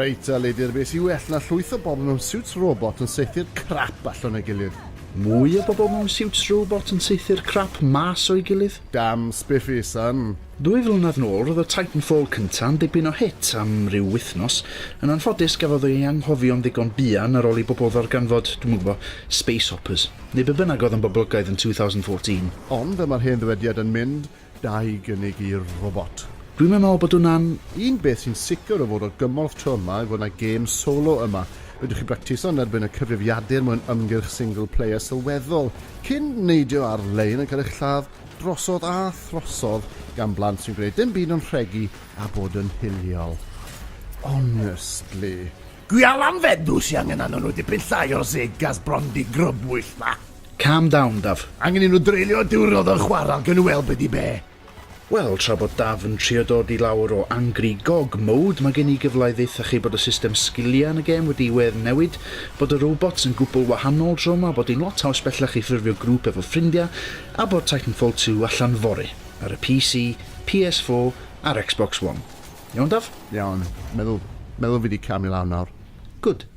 Reit, Elidir, be sy'n well na llwyth o bobl mewn siwts robot yn saethu'r crap allan o'i gilydd? Mwy o bobl mewn siwts robot yn saethu'r crap mas o'i gilydd? Damn spiffy, son. Ddwy flynedd nôl, roedd y Titanfall cynta yn dipyn o hit am ryw wythnos. Yn anffodus, gafodd ei anghofio'n ddigon buan ar ôl i bobl ddarganfod, dwi'm yn gwybod, Space Hoppers, neu be bynnag oedd yn boblogaidd yn 2014. Ond, fel mae'r hen ddywediad yn mynd, da i gynnig i robot. Dwi'm yn meddwl bod hwnna'n... Un beth sy'n sicr o fod o gymorth tro yma yw fod 'na gêm solo yma. Fedrwch chi bractiso yn erbyn y cyfrifiadur mewn ymgyrch single player sylweddol, cyn neidio ar-lein a cael eich lladd drosodd a throsodd gan blant sy'n gwneud dim byd ond rhegi a bod yn hiliol. Honestly. Gwialan feddw sy angen arnon nhw, dipyn llai o'r Segas bron 'di grybwyll 'ma. Calm down, Daf. Angen i nhw dreulio diwrnod yn chwaral, gawn ni weld be 'di be. Wel, tra bod Daf yn trio dod i lawr o Angry Gog mode, mae gen i gyfle i ddeutha chi bod y system sgiliau yn y gêm wedi wedd newid, bod y robots yn gwbl wahanol tro 'ma, bod hi'n lot haws bellach i ffurfio grŵp efo ffrindiau, a bod Titanfall 2 allan fory, ar y PC, PS4 a'r Xbox One. Iawn, Daf? Iawn. Meddwl, meddwl fi 'di camu lawr nawr. Good.